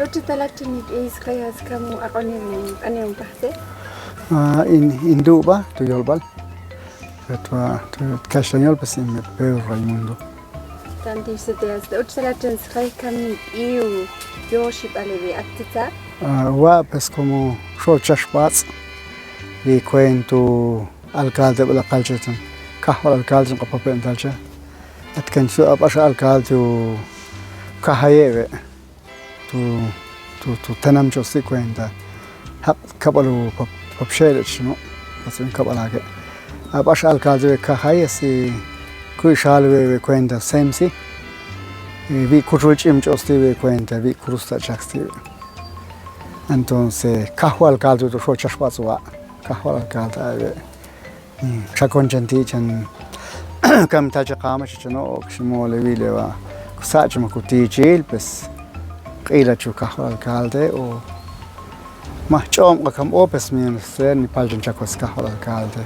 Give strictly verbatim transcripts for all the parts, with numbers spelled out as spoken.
Uxhitalat chin ib' sq'ejas kam aq'onil q'aneon pajtze'. Ah, in, in Du'ba tu yolb'al. Betwa tu kaxlan yol, pues in Pedro Raimundo. Tanti xseteas, uxhitalat chin sq'ej kam ib' yoxib'al wi at titza'. Ah, wa' pues como xochax b'atz' wi cuento alcalde b'alaqal chetan. Kajwal alcalde chun q'apape'ntal cha. At kan chu ab'ax alcalde u kajaye' we'. Tu, tu, tu tenam ch'osti cuenta. Jaq' kab'al u pap, pap xe'le' chino. Patz'in kab'al ake'. Ab'ax alcalde we' kajay, si kuy xal we', we' cuenta semsi. Eh, wi' kuchul ch'im ch'osti we' cuenta, wi' kurus ta' chaksti. Entonces, kajwal alcalde tu xochax b'atz' wa'. Kajwal alcalde ay we'. Chakon chan ti' chan kam tal cha qama cha chano' ok ximole wi le wa'. Kusa' chama kutichil, pues, q'ila chu kajwal alcalde, o maj ch'om k'a kam o, pues, mi ser ni pal chan chakos kajwal alcalde.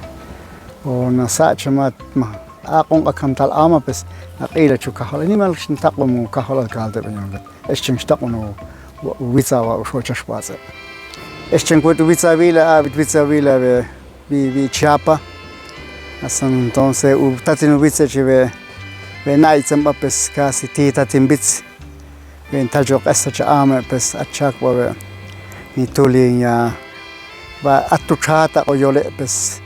O na sa' chama ma aq'on k'a kam tal ama, pues, na q'ila chu kajwal. Nimal xin taq'om kajwal alcalde b'ayon. Ex chan xtaq'on u witza wa' u xochax b'atze'. Ex chan kuwet u witza wila, a wit witza wila we'. Wi, wi Chiapa. Hasta entonces u tatin u witze' chi we', we' na'ytzan b'a, pues, casi ti tatin witz. We' tal chu q'esa cha ame', pues, achak b'a we'. Ni tulin ya b'a atu chata o yole', pues,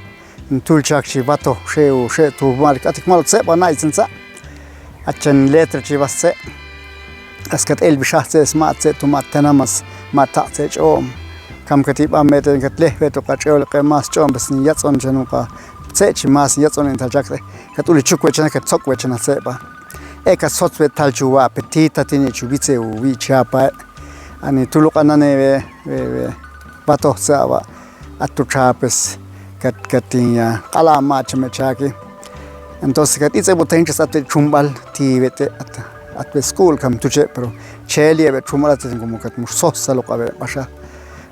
ni tul chak chi bato xe u xe tu mal, atik mal tze' b'a na'ytzan tza'. Achan letra chi bas tze'. Askat el bixaj tze' sma' tze' tu ma' tenamas ma' taq' tze' ch'om. Kam kat ib'an mete kat lej beto qa ch'ol q'e mas ch'om bes ni yatz'on chanu qa tze' chi mas yatz'on in tal chak kat uli chuk we' chana kat tzok we' chana tze' b'a. E kat sotz we' tal chu wa' pe ti tatin chu witze' u wi Chiapa. Ani tuluq anane we' we' we' batoj tze' a wa'. Atu chapes kat kat in ya q'ala' ma' chame chaki. Entonces kat itz'e b'otahin chas ate chumb'al ti wete at at be sk'ul kam tuche, pero cheli ebe chumb'al ate como kat mux soj saloq abe b'axa.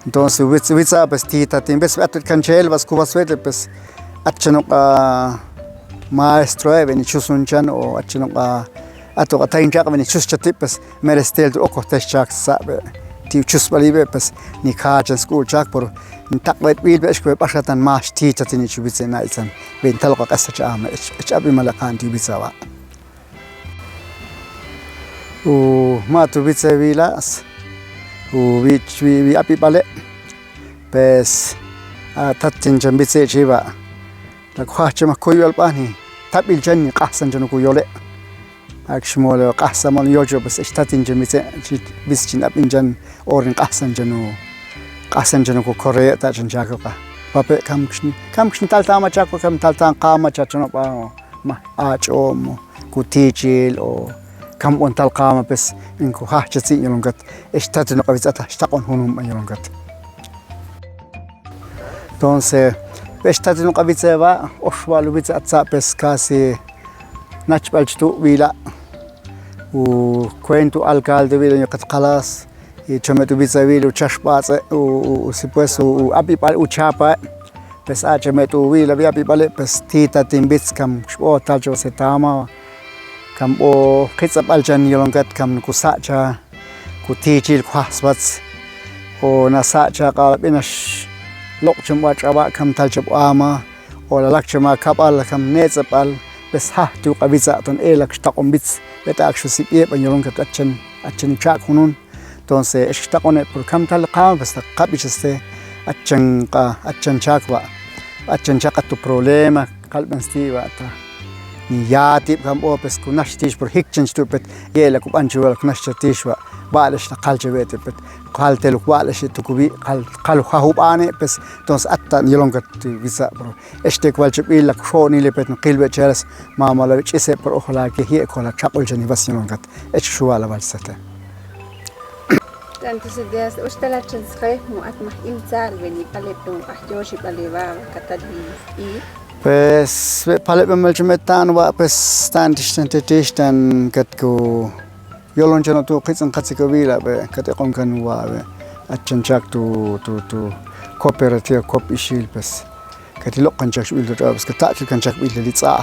Entonces witz witza pues ti tatin bes ate kan chel bas kubas wete pues at chanoq a maestro ebe ni chusun chan o at chanoq a atoq a tahin chaq ebe ni chus chati pues merestel tu okoj tex chak sa' be ti chus b'ali be pues ni ka chan sk'ul chak por Ntaq b'et b'il b'ex kwe b'axa tan max ti chatin ich witze' na'ytzan. B'in taloq a q'esa ch'ame ech ab'imal a qan ti witza wa'. U ma' tu witze' wilas u wi wi ab'ib'ale'. Pues a tat chin chan witze' chi wa'. Lak jaj chama kuyb'al b'ani tab'il chan ni q'ajsan chan ku yole'. Ak xmol q'ajsamol yocho pues ech tatin chan witze' chi witz chin ab'in chan orin q'ajsan chan u q'ajsan chan ku correa ta' chan chako qa. Pape' kam kxni kam kxni tal tama chako kam tal tan qama cha chano b'a ma ach'om ku tichil o kam b'on tal qama pues in ku jaj chatzi'n yolon kat ech tatin q'a witza ta xtaq'on junum b'a yolon kat. Entonces, ech tatin q'a witze' wa', ox wa' lu witze' atza' pues casi nachb'al chtu' wila'. U cuento alcalde wila' yuqat qalas, y chomet u witze' wila' u chax b'atze', u, u, u, si pues, u, u ab'ib'al u chapa', pues a chomet u wila' wi ab'ib'ale', pues ti tatin witz kam xb'o tal cho se tama, kam b'o qitz'ab'al chan yolon kat kam ku sa' cha. Ku tichil ku jaj swatz. O na sa' cha q'al b'inax loq' cham b'a ch'ab'a' kam tal chab' ama. O lalak chama kab'al kam netz'ab'al. Bes jaj tu' q'a witza' ton elak xtaq'on witz. B'et ak'xu sib' yeb'an yolon kat achan, achan chaq' junun. Entonces ex xtaq'one' por kam tal qama bes ta qab'ich este achan q'a, achan chaq' wa'. Achan chaq' a tu problema. Qalb'en sti' wa' ta. Ni yatib' kan b'o pues ku nax tix por jik chan chi tu' pet. Ye'la ku b'an chi wal ku nax cha tix wa'. B'a'lex ta qal cha we' te pet. Qal teluk b'a'lex tu' ku wi' qal, qal jajub'ane' pues. Entonces at ta yolon kat witza' pero. Ex te ku wal cha b'il la ku xo'nile pet nqil we' chales. Mama la ch'ise' por ojalá que jie' kola chaq'ul chan jib'as yolon kat. Ex xuwa' la wal sate. Tanto si Dios, uxtalal chan sqe, mu at maj imtzal, weni paleb'on q'aj yoxib'al ewa, wa katal i. Pues, we paleb'on mal chumet tan wa, pues, tan tix tan tix tan kat ku yolon chan tu qitz'in qatzikawila, we kat eq'on kan wa, we at chan chak tu, tu, tu cooperativa kop ixil, pues. Kati loq' kan chak xb'il tu tx'ab'is, ka taq'chil kan chak b'il li tz'a',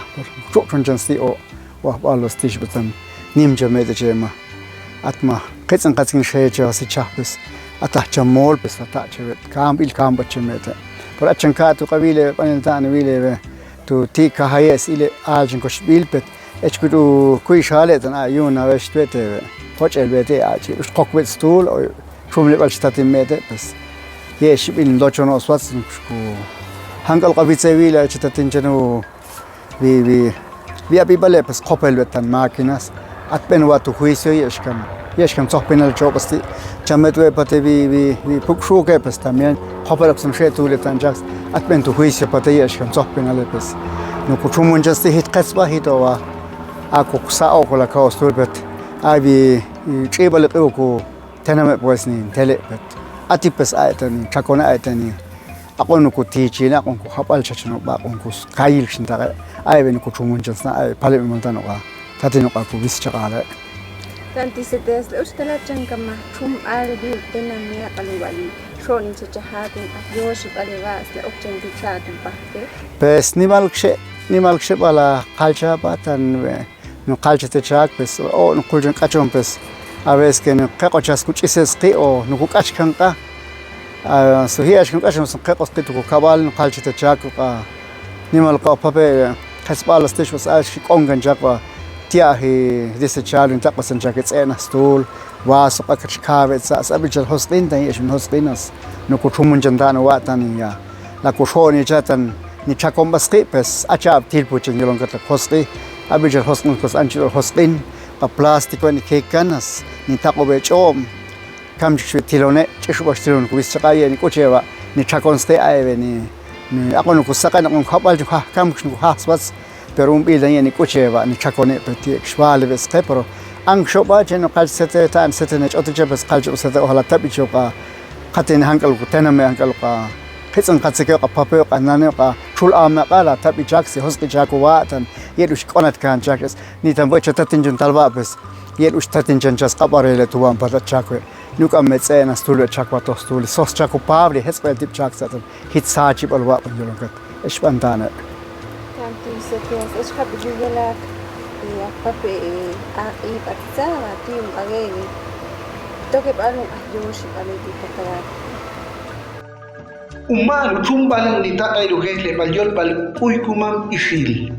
choq'chon chan sti' o, wajb'al los tix b'atan, nim chan met'e chema. At ma, Jits'in qatz kin xe che sichaj pues, a taj cham mol pues, a taj che wet, kamb'il kamb'at che mete. Pero a chan ka' tu q'awil ewe, b'anel ta' niwil ewe, tu ti' kajaye' sile, al chin kochb'il pet, ech kut u kuy xale tan a yun a wex twete ewe, joch'el wete a chi, ux qok wet stul, o chumle b'al chi tatin mete pues. Ye xib'il ndochono swatz, ku jank'al q'awitze wile chi tatin chenu wi, wi, wi ab'ib'ale pues, qopel wet tan máquinas, atb'en wa tu juicio, ye'xkan, ye'xkan tzojpinal chob'a sti', chamet we pate wi, wi, wi puk' xuke pues, también qopel ok sum xe tule tan chaks, atb'en tu juicio pate, ye'xkan tzojpinale pues. Nuku chumun chan sti' jit qetsb'a jit owa, a kuk sa' okol a kaw stul pet, a wi, wi ch'ib'al iq'u ku tename' pues, ni ntele' pet. A ti' pues, a e'tani chakone, a e'tani aq'on ku tichine, aq'on ku jab'al chachon b'a, aq'on ku skayil xintaqe, a ewe nuku chumun chan sna, a ewe paleb'imal tan oqa, tatin oqa ku wis chaq'ale. Tanti Seteas, le ux tala chan kama chumb'al wi tename' aq'alib'al xo'ni chachajat in q'at yoxib'al ewa, sle ok chan kicha'at in pajke. Pues nimal kxe, nimal kxe b'al a qalcha b'a tan we, nuqalchaj te chak pues, o nuqul chon k'achon pues, a veces que nuqeq'o chas ku ch'ise sqi' o nuku k'ach kan q'a. A, su ji'ax kan k'achon su nuqeq'o sqi' tu ku kab'al nuqalchaj te chak, oqa nimal oqa pape, qetsb'al stix pues, a xk'on kan chak wa, ti'aji desechable, nitaq' pasan chak tz'e'naj stul, wa soq ak'ax kawe' tza', ab'ichal josq'in tan, ye'xun josq'inas, nuku chumun chan ta' nuwa' tan ya. La ku xo'ni cha tan, ni chakon b'a sqi' pues, a cha' tilpu chan yolon kat la josq'i, ab'ichal josq'in pues, anch'ol josq'in, pa plástico ni kekanas, ni taq'ob' e ch'ob', kam chik xwi tilone, ch'ixub'ax tilon ku wis chaq'a, ye' ni k'uche wa, ni chakon sqi' a ewe ni, ni aq'on ku saq'an, aq'on ku jab'al, chu jaj kam chik ku jaj swatz, pero un b'il dan ye' ni k'uche wa, ni chakone, pero ti' ek xwale we sqe, pero an xob'a che nuqalch sete, ta' sete ne ch'ot che pues, qalch sete, ojalá tab'i che oqa, Qatini jank'al oq tename', jank'al oq jits'in qatzike, oq pape, oq nane, oq chul ame k'al a tab'i chak, si josq'i chak owa' tan, yel ux k'onat kan chak, es ni tan bo' cha tatin chun talwa', pues, yel ux tatin chan chas q'ab'arele tu wan patat chak we'. Nuk'ame tz'e'na stul we' chak wa toj stul, sos chak u Pablo, jets'b'el tib' chak sa' tan, jich sachib'al wa' pan yolon kat. Ex b'antane'. Tanto Isaías, ex jab' yuyelak, e, a pape, e, a q'ib' a tza, a ti' un q'awe', e, tokeb'al un q'aj yoxib'al e ti' patarak. Uma'n uchumb'al nitaq'el ujejleb'al yolb'al K'uyk'umam Ixil.